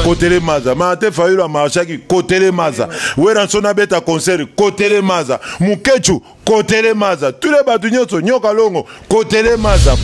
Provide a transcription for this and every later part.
Kotele Maza. Martin Fayulu amarchaki, kotele Maza. Werrason abeta concert, kotele Maza. Mukechu, kotele Maza. Tous les bato nyonso, Nyoka Longo, kotele Maza.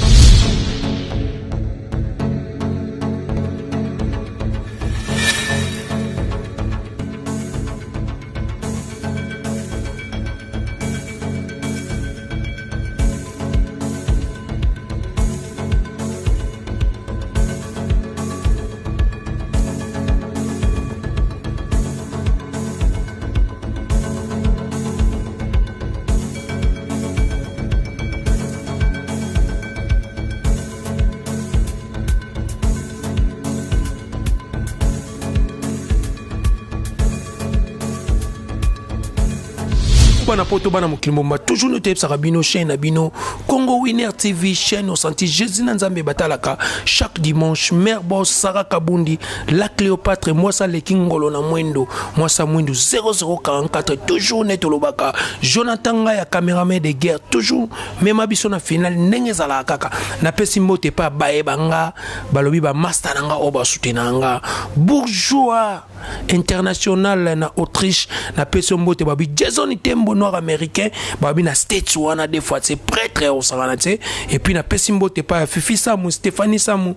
Bana poto, bana mokili momba, toujours nous toyebisaka bino chaîne na bino Congo Winner TV, chaîne osanti Jésus na Nzambe batalaka chaque dimanche. Mère boss Sarah Kabundi, la Cléopâtre, mwasa leki ngolo na mwendo, mwasa mwindu 0044, toujours net olobaka Jonathan Ngaya, cameraman de guerre, toujours mema biso na final ndenge ezalaka kaka. Napesi mbote pa bayeba nga, balobi ba master na nga oyo basoutenaka nga, bourgeois international na Autriche, napesi yo mbote. Babi Jason Tembo, noir américain, babi na States wana, des fois c'est prêtre ya kosangana te. Et puis napesi mbote pa ya Fifi Samu, Stéphanie Samu,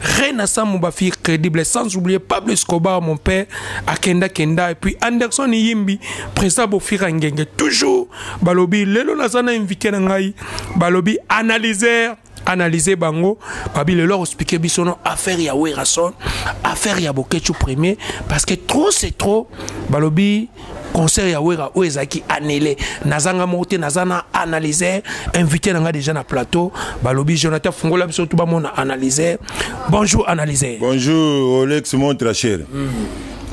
Rena Samu, bafille crédible, sans oublier Pablo Escobar, mon père akenda kenda, et puis Anderson Yimbi, président Bofira Ngenge, toujours. Balobi lelo naza na invité na ngai, balobi analyseur, analyser bango, babi lelo expliquer biso no affaire ya Werrason, affaire ya Boketshu premier, parce que trop c'est trop. Balobi concert ya Wera oyo ezalaki annulé, nazanga moko te, naza na analyser invité na nga déjà na plateau. Balobi Jonathan, fungola biso tout bamona analyser. Bonjour analyser. Bonjour Olex, mon très cher.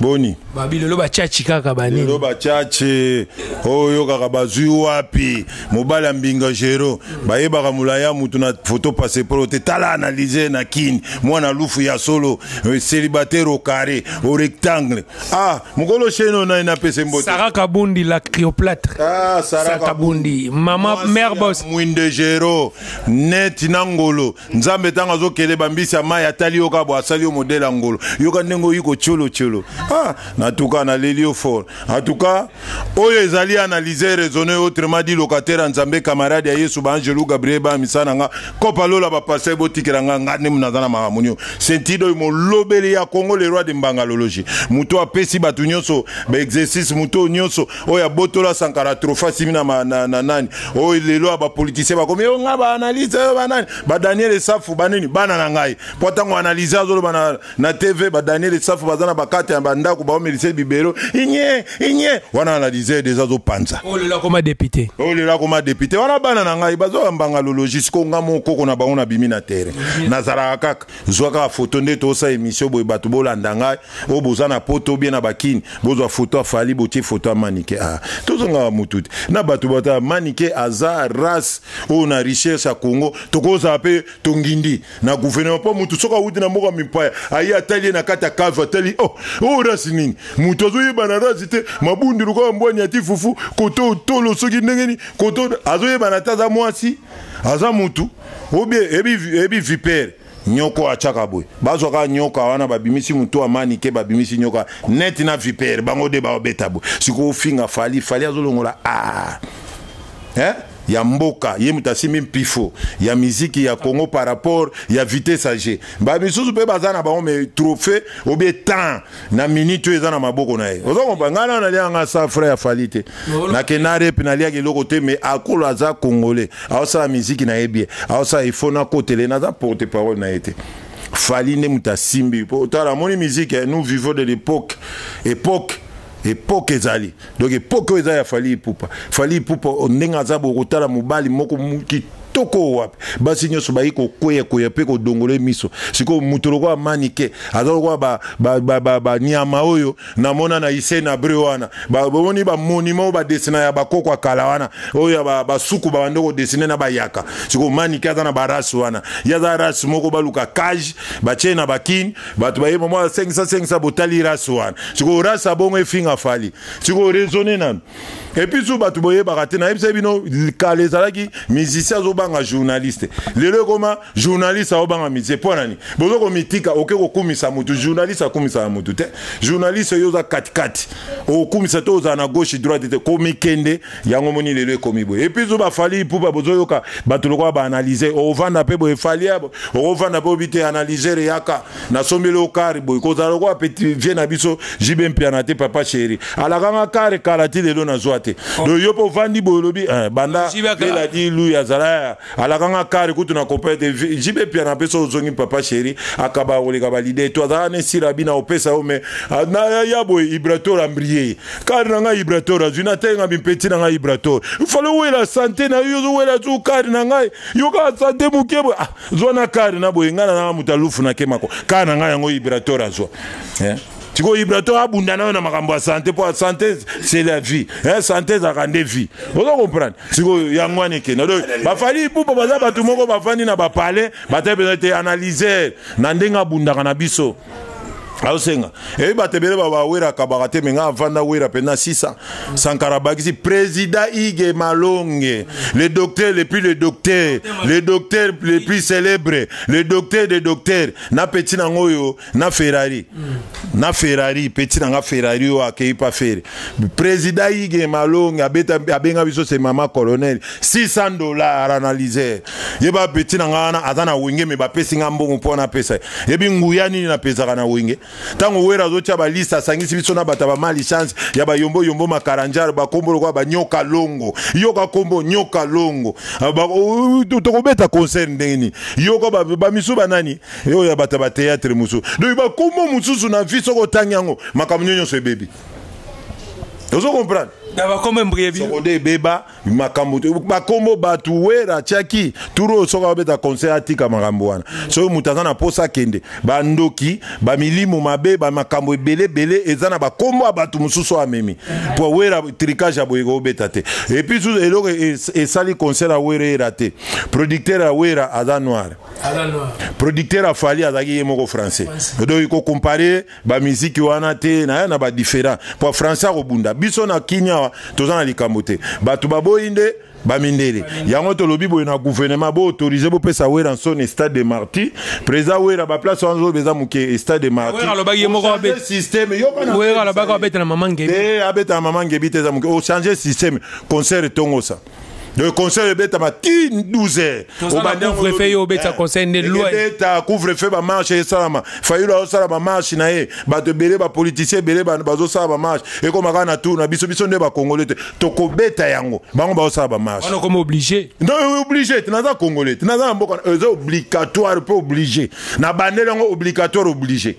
Boni. Babi lelo bachachi kaka banini. Lelo bachachi oyo kaka bazwi wapi mobali ya mbinga gero bayebaka molai ya mutu na photo passeport te. Tala analyse na kini mwana lufu ya solo, célibataire au carré, au rectangle. Ah, mokolo chaîne oyo nani napesa mbote? Sarah Kabundi, la Cléopâtre. Ah, Sarah Sarah Kabundi, mama Mwasi mère ya boss. Mwinde Gero neti na ngolo Nzambe ntango azokele bambisi ya mai atali yo kaka bo asali yo modele ya ngolo, yoka ndenge oyi kotiolotiolo. Ah, na tuka naleli yo fort. En tout cas oyo ezali analyser, raisonner, autrement dit locataire ya Nzambe, camarade ya Yesu, baangelu Gabriel bamisa na nga kopa lola, bapaster botikela nga, nga nde naza na makambo nio sentido oyo molobeli ya Congo, le roi de mbangalologie, moto apesi bato nyonso baexercice, moto nyonso oyo abotola Sankara trophée asimi na, na, na nani oyo lelo ya bapoliticien bakomi oyo nga baanalyse oyo banani badaniel Esafu banini bana na ngai, mpo ntango analyse azoloba na TV, badaniel Esafu baza na bakate ya bandako baomelise bibero inye inye wana, analyse deja azopanza. Oyo lelo akoma député. Oyo lelo akoma député wana, bana na ngai bazoya mbangalologie. Sikoyo nga mokoko na bango nabimi na terrain, nazalaka kaka zwa kaka foto nde tosala émission boye, bato bolanda ngai oyo boza na poto bien na bakini, bozwa foto ya Fally, botie foto ya Manike. Ah, tozongaka mutu te na bato bata Manike aza race oyo na richesse ya Congo, tokozala mpe tongindi na gouvernement, mpo mutu soki awuti na mboka mipaya aye atali ye na kati ya cave, atali oh, oyo race nini, mutu azoyeba na race te, mabundi lokola mbwani ati fufu koto tolo soki ndenge nini koto azoyebana te, aza mwasi aza mutu obie ebi vipere nyoko atiaka boye, bazwaka nyoka wana babimisi motu ya Manike, babimisi nyoka neti na vipere, bango de baobeta boye. Sikoyo ofinga Fally, Fally azolongola ah. Eh? Ya mboka ye moto asimbi mpifo ya miziki ya Congo par rapport ya vitesse age, bamisusu mpe baza na bango, mais trophée obie temps na minute oyo eza na maboko na ye. Oza kompa ngai nano naliaka nga sa frère ya Fally te, nakenda rep naliaka eloko te, mais akolo aza congolais, aosala miziki na ye bien, aosala ifo nakotele, naza porte parole na ye te. Fally nde moto asimbi po tala amoni musique. Nous vivons de l'époque, époque époque ezali, donc époque oyo eza ya Fally Ipupa. Fally Ipupa ndenge aza bokotala mobali moko kitoko wapi, basi nyonso bayi kokweya-kweya mpe kodongola miso. Sikoyo moto lokola Manike aza lokola banyama oyo namona na ise na bre wana, bomoni bamonima oyo badesina ya bakoko ya kala wana, oyo ya basuku babandi kodesine na bayaka. Sikoyo Manike aza na barace wana, ye aza race moko baluka cage batie na bakini, bato bayeba mwa 500 500 botali race wana. Sikoyo race abongo efinga Fally, sikoyo raisonne nanu. Et puis su bato boyebaka te, nayebisa bino, kala ezalaki musicien azobanga journaliste, lelo ekoma journaliste aobanga musicien. Mpo nani? Bozo komitika, oke kokumisa mutu. Journaliste akumisaka mutu te. Journaliste, oyo oza katikati, okumisa te, ozala na gauche droite te, komikende yango. Moni lelo ekomi boye. Et puis so baFally Ipupa, bozoyoka bato lokola baanalyse, ovanda mpe boye, Fally okovanda mpe obi te, analyseur eyaka, nasombeli okari boye, kozala lokola petit vieux na biso JB Mpiana te. Papa chéri alakanga kare kala ti lelo nazwa te. Donc yo mpe ovandi boye, olobi banda eladi lui azala alakanga kare kutu na kopaya te. JB Mpiana mpe so ozongi, papa chéri akaba koleka baleader to azala na esila bina opesa yo me ya boye. Ibrator ambrie kare na ngai, Ibrator azwi na tenga bimpeti na ngai. Ibrator, fale wela santé na yo, ozowela zu kare na ngai, yoka santé moke boye. Ah, zwa na kare na boye, ngai na nanga moto alufu na kemako kare na ngai yango. Ibrator azwa, eh? Sikoyo Ibrator abunda na yo na makambo ya santé, mpo santé c'est la vie, eh, santé ezalaka nde vie, ozo comprendre? Sikoyo yango wana ekenda. Donc baFally Ipupa baza bato moko bafandi na bapalais, bata mpenza te. Analyser na ndenge abundaka na biso, aosenga eyi bato ebele baweraka baka te. Me nga avanda wera mpenza 600. Sankara bakisi président Ige Malonge, le docteur le plus, le docteur, le docteur le plus célèbre, le docteur des docteurs, na petit nango oyo na Ferrari, na Ferrari, petit nanga Ferrari oyo akei pa Ferre. Président Ige Malonge abeta, abenga biso se mama colonel, $600. Analyser ye ba petit nanga wana aza na Wenge, me bapesi nga mbongo mpo wana apesa yebi nguya nini napesaka na Wenge. Ntango Wera azotia baliste, asangisi biso na bato ya bamali chance ya bayomboyombo makaranjare, bakombo lokola banyoka longo. Yoka kombo nyoka longo, tokobeta concert ndenge nini? Yoka bamisu banani oyo ya bato ya bathéâtre mosusu. Donc bakombo mosusu na vie, soki otangi yango, makambo nyonso ebebi, ozo comprendre? Na bakombo embrie. Soko nde ebeba makambo, bakombo bato Wera atiaki turu oyo, soki abeta concert, atika makambo wana. Soki moto aza na posa akende, bandoki, bamilimo mabe, bamakambo ebele ebele eza na bakombo ya bato mosusu oyo amemi, po Wera tricage ya boye kobeta te. Et puis susu eloko esali concert ya Wera era te, producteur ya Wera aza noir, producteur ya Fally azalaki ye moko français. Donc kocomparer bamiziki wana te na ye na badifférent, po français akobunda. Biso na Kini awa toza na likambo te, bato baboyi nde bamindele. Yango tolobi boye na gouvernement, boautoriser, bopesa Wera nsoni stade de Martyr. Président Wera, baplace wana oyo eza moke, stade de Martyr. Alobaki ye moko. Système. Wera alobaki abeta na mama Ngebi. Te, abeta na mama Ngebi te, eza moke. Ochange système, concert etongosa. Donc concert ebetama ti 12 heures. Couvre-feu, yo obeta concert nde loi. Ebeta couvre-feu, bamarche esalama. Fayulu azosala bamarche na ye, bato ebele, bapoliticien ebele bazosala bamarche. Ekoma kaka na tour na biso. Biso nde bakongole te, tokobeta yango. Bango bazosala bamarche. Wana okoma obligé. Non, obligé te, naza congolais te, naza na mboka, eza obligatoire mpe obligé na bandeli yango, obligatoire, obligé.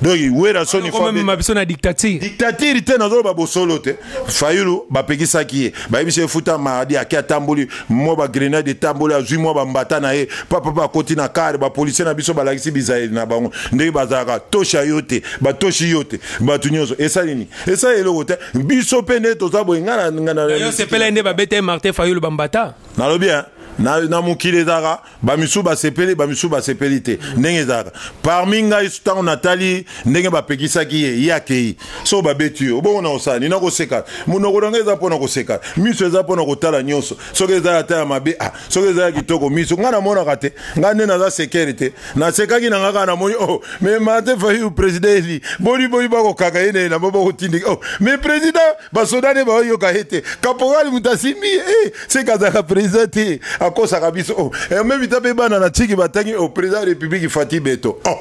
Donc Wera soni. Komema biso na dictature. Dictature te, nazoloba bosolo te. Fayulu bapekisaki ye, bayebisi ye futa mardi, ake atamboli mwa bagrenade, etamboli, azwi mwa bambata na ye, papapa akoti na kare. Bapolisier na biso balakisi bizaleli na bango ndenge bazalaka, tosha yo te, batoshi yo te. Bato nyonso esali nini? Esali eloko te. Biso mpe nde toza boye, nga yo sepela nde babeta Martin Fayulu bambata. Nalobi na mokili ezalaka, bamisu basepeli, bamisu basepeli te. Ndenge ezalaka parmi ngai, ntango natali ndenge bapekisaki ye, ye akei, soki babeti yo bongo na kosala nini? Nakoseka. Monoko na ngai eza mpona koseka, miso eza mpona kotala nyonso. Soki eza ata ya mabe, ah, soki eza ya kitoko, miso ngai namonaka te. Ngai nde naza sekere te, nasekaki na ngai kaka. Namoni, oh, mais Martin Fayulu, président eli boni boni, bakokaka ye na ye na bo bakotindika. Oh, mais président, basoda nde baoyoka ye te, caporal moto asimbi ye, eh, seke azalaka président te, akosaka biso. Oh, même ta mpe bana na tiki batangi, oh, président ya république Fati Beto. Oh,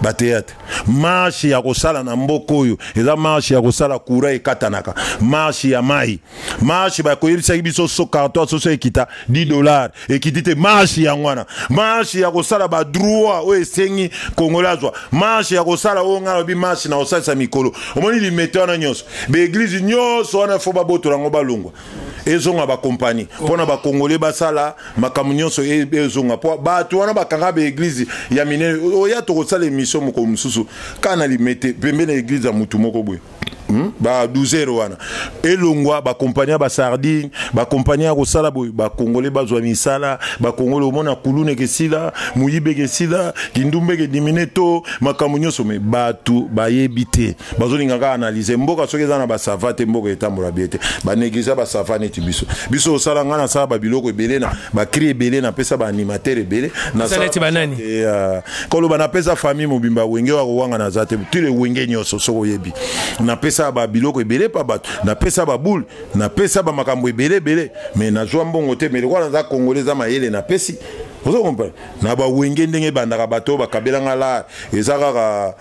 bathéâtre, marche ya kosala na mboka oyo eza marche ya kosala courant ekatanaka, marche ya mai, marche bakoyebisaki biso so carton soso ekita $10, ekiti te. Marche yango wana, marche ya kosala badroit oyo esengi Congolais azwa, marche ya kosala oyo ngai nalobi, marche na kosalisa mikolo. Omoni Limete wana nyonso, baeglise nyonso wana, fo babotola yango, balongwa, ezonga bakompani mpona bakongole basala makambo nyonso. Ezonga mpo bato wana bakanga baeglise ya minene. Oya, tokosala émission mokolo mosusu kaka na Limete, pembeni ya eglise ya mutu moko boye. Ba 12 heures wana elongwa, bakompagnie ya basardine, bakompagnie ya kosala boye, bakongole bazwa misala, bakongole omona kuluna ekesila, moyibi ekesila, kindumba ekedimine to makambo nyonso. Me bato bayebi te, bazolinga kaka analyse mboka. Soki eza na basava te, mboka etambola bien te. Banéglige basava neti biso. Biso osala, ngai nasala babiloko ebele na bacri ebele, napesa baanimateur ebele. Neti banani? Koloba napesa famille mobimba Wenge wa kowanga naza te. Tule Wenge nyonso, soki oyebi, napesa babiloko ebele pa bato, napesa baboule, napesa bamakambo ebele ebele, mais nazwa mbongo te. Mais lokola naza Congolais, eza mayele napesi, ozo comprendre. Na bawenge ndenge ebandaka, bato oyo bakabelanga la eza kaka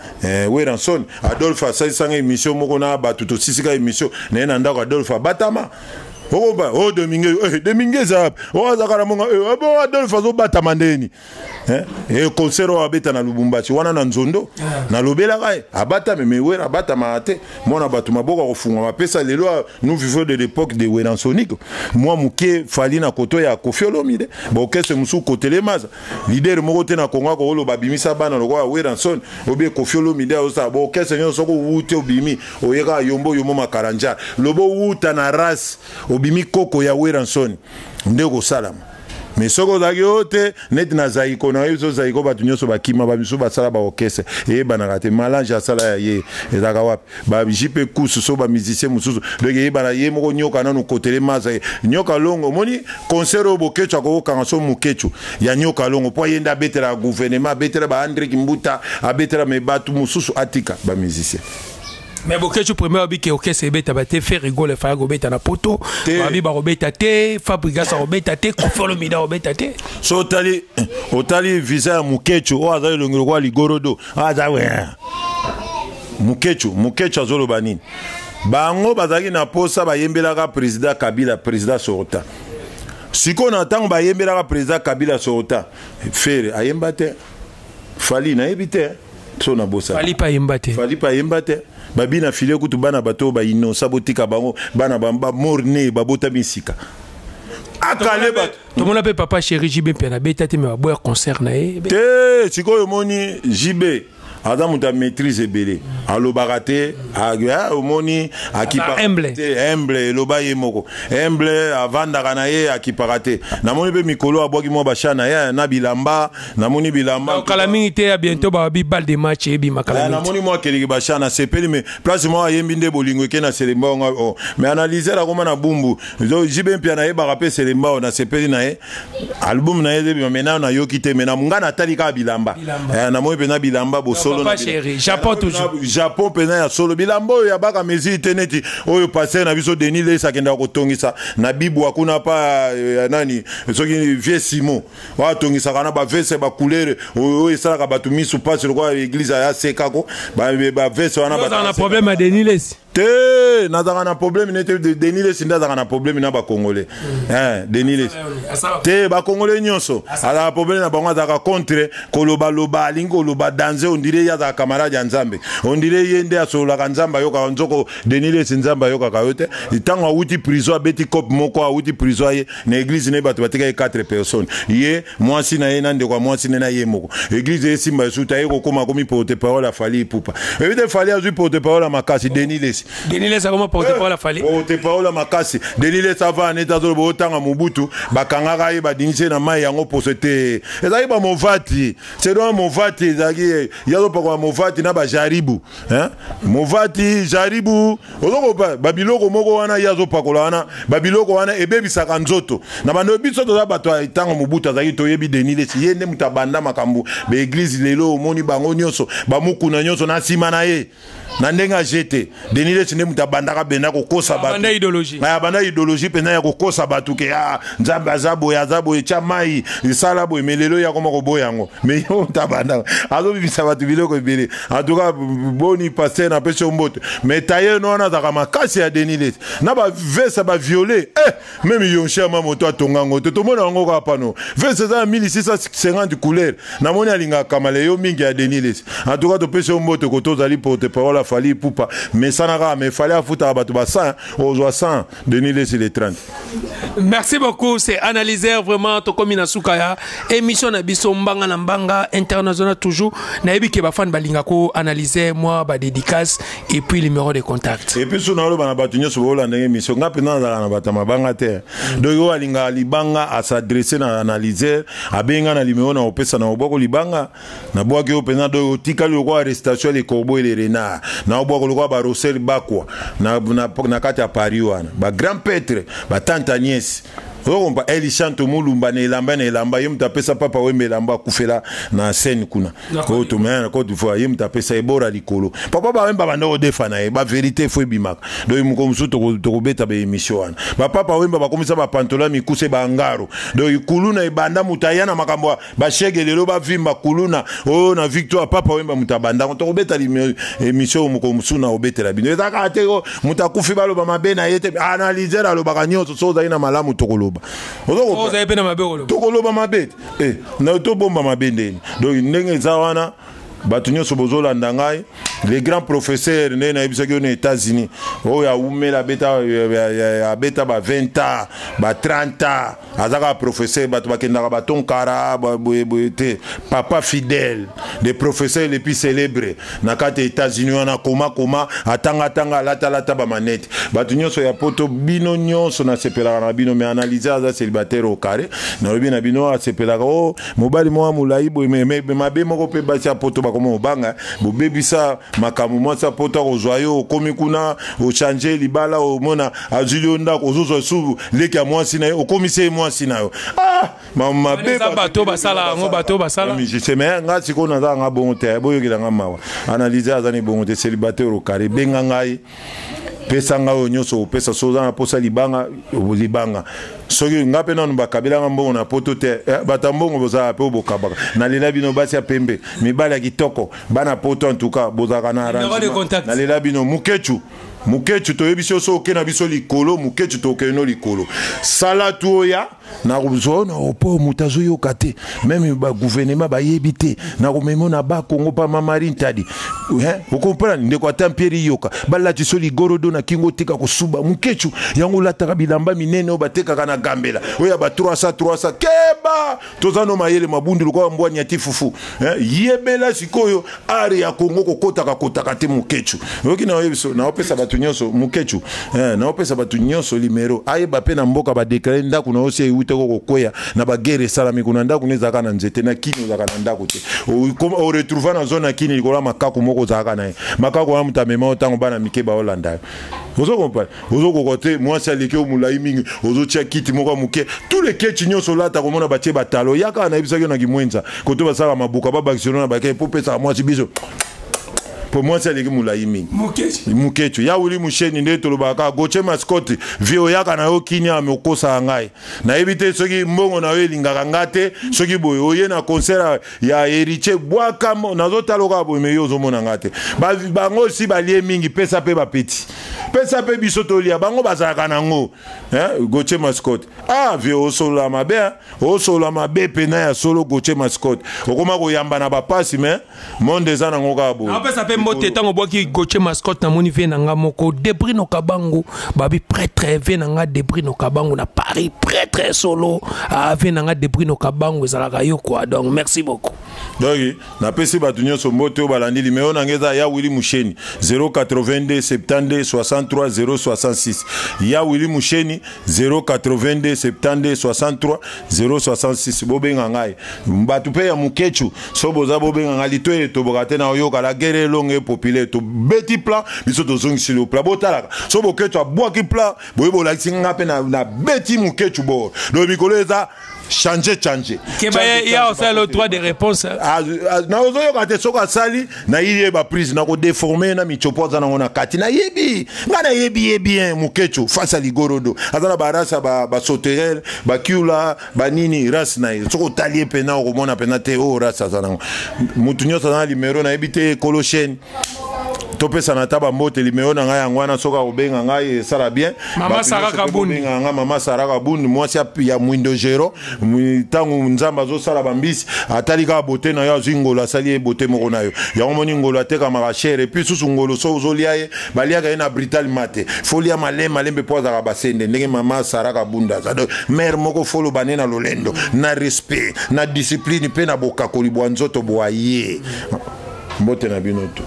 Werrason. Adolphe asalisanga émission moko na bato, tosisika émission na ye na ndako. Adolphe abatama, okoba o Domingue, Domingue eza wapi? Oyo azaka na monga bon. Adolphe azobatama ndeni e concert oyo abeta na Lubumbashi wana na nzondo, nalobelaka ye abatame. Mais Wera abatamaka te. Mwana bato maboko akofungwama apesa. Lelo nous vivons de l'époque de Werransonique, mwa moke Fally na koto ya Koffi Olomide. Baorchestre mosusu kotelemaza leader moko te na Kongo akoloba abimisa bana lokola Werrason obie Koffi Olomide. Azosala baorchestre nyonso. Soki owuti, obimi, oyeka yombo yombo makaranja, lobo owuta na race, obimi koko ya Werrason nde kosalama. Mais soki ozalaki oyo te, neti na Zaiko, na yebi so Zaiko bato nyonso bakima, bamisu basala baorchestre eyebanaka te. Malange asala ya ye ezalaka wapi? Bajipe kusu so bamusicien mosusu, donc eyebana ye moko. Nyoka nanu kotele maza ye Nyoka Longo. Omoni concert oyo Bokecu akokokanga so Mokecu ya Nyoka Longo, mpo aye nde abetela gouvernement, abetela baandrek Mbuta, abetela me bato mosusu, atika bamusicien. Mais Bokecu premier abi ke orchestre ebeta ba te. Ferre Gola efaya kobeta na Poto, babi bakobeta te, Fabregas akobeta te, Koffi Olomide akobeta te. So otali, otali visa ya Mokecu oyo aza elongi lokola ligorodo, aza we Mokecu. Mokecu azoloba nini? Bango bazalaki na posa bayembelaka président Kabila, président sortant. Sikoyo na ntango bayembelaka président Kabila sortant, Ferre ayemba te, Fally nayebi te so na bosa. Fally pa ayemba te. Fally pa ayemba te. Babina file kutu bana bato oyo bainosa, botika bango, bana bamorne babotami sika akale bato. Tomona mpe papa chéri JB mpe nabeta te, me baboya concert na ye. Te, sikoyo omoni JB aza moto ya maîtrise ebele, alobaka te. Omoni akipaka te, humble, eloba ye moko, humble, avandaka na ye, akipaka te. Namoni mpe mikolo abwaki mwa basha na ye na bilamba, namoni bilamba. Kala mingi te ya bientôt babi balle de match ebima kala. Namoni mwa keleki basha, nasepeli. Mais place moko ayembi nde bolingo eke na Selemba onga, oh. Mais analyser akoma na Bumbu. JB mpia nayebaka mpe Selemba oyo, nasepeli na ye. Album na ye ezebima, mais nano nayoki te. Mais na nga natali kaka bilamba, namoni mpenza bilamba bosolo. Japon toujours. Japon mpenza ya solo, bilamba oyo ya baka mesure te, neti oyo pasteur na biso Denis Les akendaka kotongisa na bibwa kuna pa ya nani, soki vieux Simon oyo atongisaka na baveste bacouleur oyo esalaka bato misu mpasi lokola église ya sekako, baveste wana. Na problème ya Denis Les? Te, nazalaka na problème nete. Denis Lesi nde azalaka na problème na bacongolais. Denis Lesi te, bacongolais nyonso azalaka problème na bango. Azalaka contre kolobaloba, alingi koloba danse, on dirait ye azalaka camarade ya Nzambe, on dirait ye nde asololaka, Nzambe ayokaka. Nzoko Denis Lesi, Nzambe ayokaka yo te. Ntango awuti prison, abeti cope moko, awuti prison, aye na église ne, bato batika ye 4 personnes, ye, mwasi na ye, na ndeko ya mwasi ne, na ye moko. Église esimba esuta ye kokóma, akomi porte parole ya Fally Ipupa. Ebi te, Fally azwi porte parole ya makasi, Denis Lesi. Denis Lesi akoma porte parole ya Fally. Porte parole ya makasi Denis Lesi. Ava neti azoloba otanga Mobutu, bakangaka ye, badingisi ye na mai yango poso te. Ezalaki bamovati, selon movati ezalaki ye azopakola movati na bajaribu, movati jaribu, ozokopa babiloko moko wana ye azopakola wana, babiloko wana ebebisaka nzoto na bando. Biso toza bato ya ntango Mobutu azalaki, toyebi Denis Lesi, ye nde moto abanda makambo baeglise. Lelo omoni bango nyonso, bamukuna nyonso na nsima na ye na ndenge aje te. Denis Lesi nde moto abandaka benda kokosa bato, abanda idéologie mpenza ya kokosa bato ke ah, Nzambe aza boye, aza boye, tya mai, esala boye. Mais lelo ya koma koboya yango, mais yo moto abandaka azobimisa bato biloko ebele. En tout cas, boni pasteur, napesi yo mbote. Mais tailleur no wana azalaka makasi ya Denis Lesi na baveste baviolet, même yonshi ama moto atonga yango te, tomona yango kaka pano. Veste eza na 1650 couleur. Namoni alingaka kamala yo mingi ya Denis Lesi. En tout cas, topesi yo mbote koto ozali porte parole. Fally Ipupa, mesana kaka, mais Fally afutaka bato ba 100, ozwa 100, Denis Lessi le 30. Merci beaucoup, c'est analyseur vraiment tokomi na suka ya émission na biso mbanga na mbanga international toujours. Nayebi ke ba fan balinga ko analyser moi ba dédicace et puis numéro de contact. Et puis suna oloba na bato nyonso bolanda émission nga mpenza nazalaka na bato ya mabanga te. Donc oyo alingaka libanga a s'adresser na analyseur, abenga na numéro na opesa na obwako libanga nabwaki yo mpenza, donc otikali lokola arrestation ya le corbeau et le renard, na obwako lokola ba Rosel Bakwa na kati ya Paris wana, ba grand prêtre, ba tante Agnès okompa Eli Chanto Mulumba na elamba na elamba, ye moto apesa Papa Wemba elamba akufela na scène kuna oyo tomea na Côte d'Ivoire, ye moto apesa ebora likolo papa Bawemba banda kodefa na ye ba vérité fo ebimaka. Donc moko mosusu tokobeta ba émission wana, bapapa Wemba bakomisa bapantola mikuse bangaro. Donc kuluna ebanda, moto aya na makambo ya bashege lelo bavimba kuluna oyo na victoire, Papa Wemba moto abandango. Tokobeta émission oyo moko mosusu na kobetela bino. Eza kaka te moto akufi baloba mabe na ye te. Analyseur alobaka nyonso. So ozali na malamu, tokoloba. Ozali mpe na mabe, koloba. Tokoloba mabe te, na tobomba mabe ndeni. Donc ndenge eza wana, bato nyonso bozolanda ngai, le grand professeur ndenge nayebisaki yo na États-Unis, oyo awumela, abeta, abeta ba 20 ans, ba 30 ans, aza kaka professeur. Bato bakendaka batonkara boyeboye te. Papa Fidèle, le professeur le plus célèbre na kati ya États-Unis wana, koma koma, atangatanga, alatalata bamanete. Bato nyonso ya Poto, bino nyonso nasepelaka na bino, mais analyse aza célibataire au carré. Nalobi na bino, asepelaka o mobali moko molai boye, mabe moko mpe basi ya Poto bakoma kobanga bobebisa makambo. Mwasi ya Poto akozwa yo, okomi kuna, ochange libala, omona azwili yo ndako, ozozwa su leki ya mwasi na ye, okomisi ye mwasi na yo. Ah, mabe. Bato basala yango, bato basala. Musicien, mais nga sikoyo naza nga bongo te. Boyokela nga mawa, analyse aza ni bongo te, célibataire au carré. Benga ngai, pesa ngai oyo nyonso opesa. So oza na posa libanga, libanga. Soki nga mpe nanu bakabelanga mbongo na Poto te, bato ya mbongo bozalaka mpe bokabaka. Nalela bino, basi ya pembe, mibali ya kitoko, bana Poto, en tout cas bozalaka na arrangement. Nalela bino. Mukechu, Mukechu, toyebi so so oke na biso likolo. Mukechu, tokende no likolo. Sala tu oya nakozwa na opo moto azoyoka te, même bagouvernement bayebi te. Nakomema na Bakongo pa Mamari Ntadi, okomprendre ndeko? Ata mpieri yoka balati so ligorodo na kingo, otika kosuba. Mukechu, yango olataka bilamba minene oyo batekaka na Gambela, oyo ya ba 300 300. Keba, toza no mayele, mabundu lokola mbwa nyati fufu. Yebela sikoyo art ya Kongo, kokotaka kotaka te. Mukechu, oyoki? Na oyebi so naopesa bato nyonso, Mukechu, naopesa bato nyonso limero. Ayeba mpe na mboka badeklare ndako na yo si ewutaki kokweya na baguerre esalami kuna. Ndako no ezalaka na nzete na Kini, ozalaka na ndako te. Oretrouva na zone ya Kini likolo ya makaku moko ozalaka na ye. Makaku wana moto amema yo ntango bana mike baolanda yo. Ozo comprendre? Ozokoka te. Mwasi aleki yo molai mingi, ozotia kiti moko ya moke. Tous les kechi nyonso olata, komona batie batalo yaka. Nayebisaki yo na Kimwenza koto basalaka mabuka, babakiselo na bake mpo opesaka mwasi biso, po mwasi aleki molai mingi. Mukechu ya wili musheni nde tolobaka kaka. Goche Mascotte, vie oyaka na yo Kini ame okosaka ngai, nayebi te soki mbongo na yo elingaka nga te. Soki boye oye na concert ya Héritier, bwaka nazotala kaka boye, mais yo ozomona nga te. Bango si balie mingi, pesa mpe bapeti, pesa mpe biso tolia. Bango bazalaka nango. Goche Mascotte, ah vie, osolola mabe, osolola mabe pena ya solo. Goche Mascotte, okoma koyamba na bapasi, mais monde eza nango kaka boye. Apesa mpe mbote. Ntango obwaki Goche Mascotte, namoni vie na nga moko Debrino Kabangu, babi prêtre. Vie na nga Debrino Kabangu na Paris, prêtre solo. Ah, vie na nga Debrino Kabangu, ezalaka yo quoi. Donc merci beaucoup. Donc napesi bato nyonso mbote oyo balandi. Limero na ngai eza ya Wili Musheni, 082 72 63 066. Ya Wili Musheni, 082 72 63 066. Bobenga ngai. Bato mpe ya Mukechu, so boza, bobenga ngai. Lito etoboka te na oyoka la guerre elongo epopulaire. Tobeti plan, biso tozongisili yo plan. Botalaka so Bokechu abwaki plan boye, bolakisi nga mpe nabeti Mukechu bor. Donc mikolo eza change change. Keba ya osala le droit de réponse. Na ozoyoka te. Soki asali, nayebi ye baprise, nakodeforme na michopo aza nango na kati. Nayebi nga, nayebi ye bien. Mukechu face ya ligorodo, aza na barace ya basauterelle, bakiula, banini, race na ye. Soki otali ye mpena, okomona mpena te oyo race aza nango. Mutu nyonso aza na limero, nayebi te ekolo chaîne. Topesana ata bambote. Limeo na ngai yango wana, soki akobenga ngai esala bien. Mama Sarah Kabundi. Benga nga mama Sarah Kabundi, mwasi ya Mwindo Gero. Ntango Nzambe azosala bambisi, atali kaka bote na yo, azwi ngolo, asali ye bote moko na yo. Yango moni ngolo atekamaka cher. Et puis susu ngolo, so ozolia ye, baliaka ye na brutal mate, folia malembe malembe mpo azalaka basende. Ndenge mama Sarah Kabunda aza, donc mare moko foloba nde na lolendo, na respect, na discipline mpe na bokakoli bwa nzoto bwa ye. Mbote na bino to.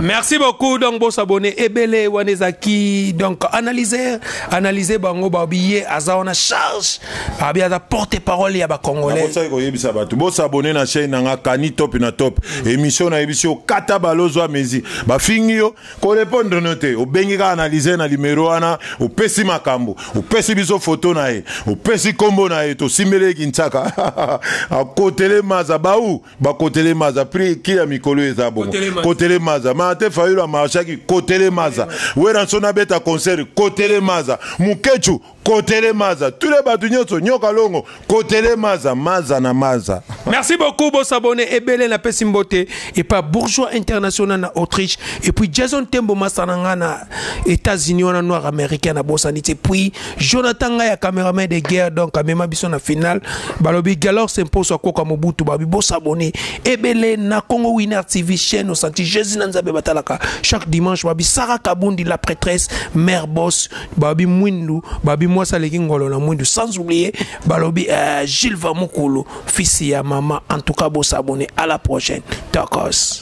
Merci beaucoup. Donc bosabonner ebele. Wana ezaki donc analyser, analyser bango babi ye aza wana charge, abi aza porte parole ya bacongolais. Nakosaki koyebisa bato bosabonner na chaîne nanga Kani Top na Top émission. Nayebisi yo, kata balozwa mezi, bafingi yo, korépondre no te. Obengi kaka analyse na limero wana, opesi makambo, opesi biso foto na ye, opesi nkombo na ye, tosimbeli ye kintsaka, akotele maza bau bakotele maza. Prix ki ya mikolo eza bongo. Kotele maza ma te. Fayulu amarchaki, kotele maza. Werrason abeta concert, kotele maza. Mukechu, kotele maza. Tule bato nyonso, nyoka longo, kotele maza, maza na maza. Merci beaucoup. Bosabonner ebele. Napesi mbote epa Bourgeois International na Autriche, et puis Jason Tembo masana nga na États-Unis wana, noir américain, na bosani te. Puis Jonathan ngai ya caméraman de guerre, donc amema biso na final. Balobi Galor s'impose akoka Mobutu. Babi bosabonner ebele na Congo Winner TV, chaîne osanti Jésus na Nzambe batalaka chaque dimanche. Babi Sarah Kabundi, la prêtresse, mère boss, babi mwindu, babi mwasi aleki ngolo na mwindu. Sans oublier balobi Gilles Vamukulu, fils ya mama. En tout cas bosabonner, à la prochaine. Tokos.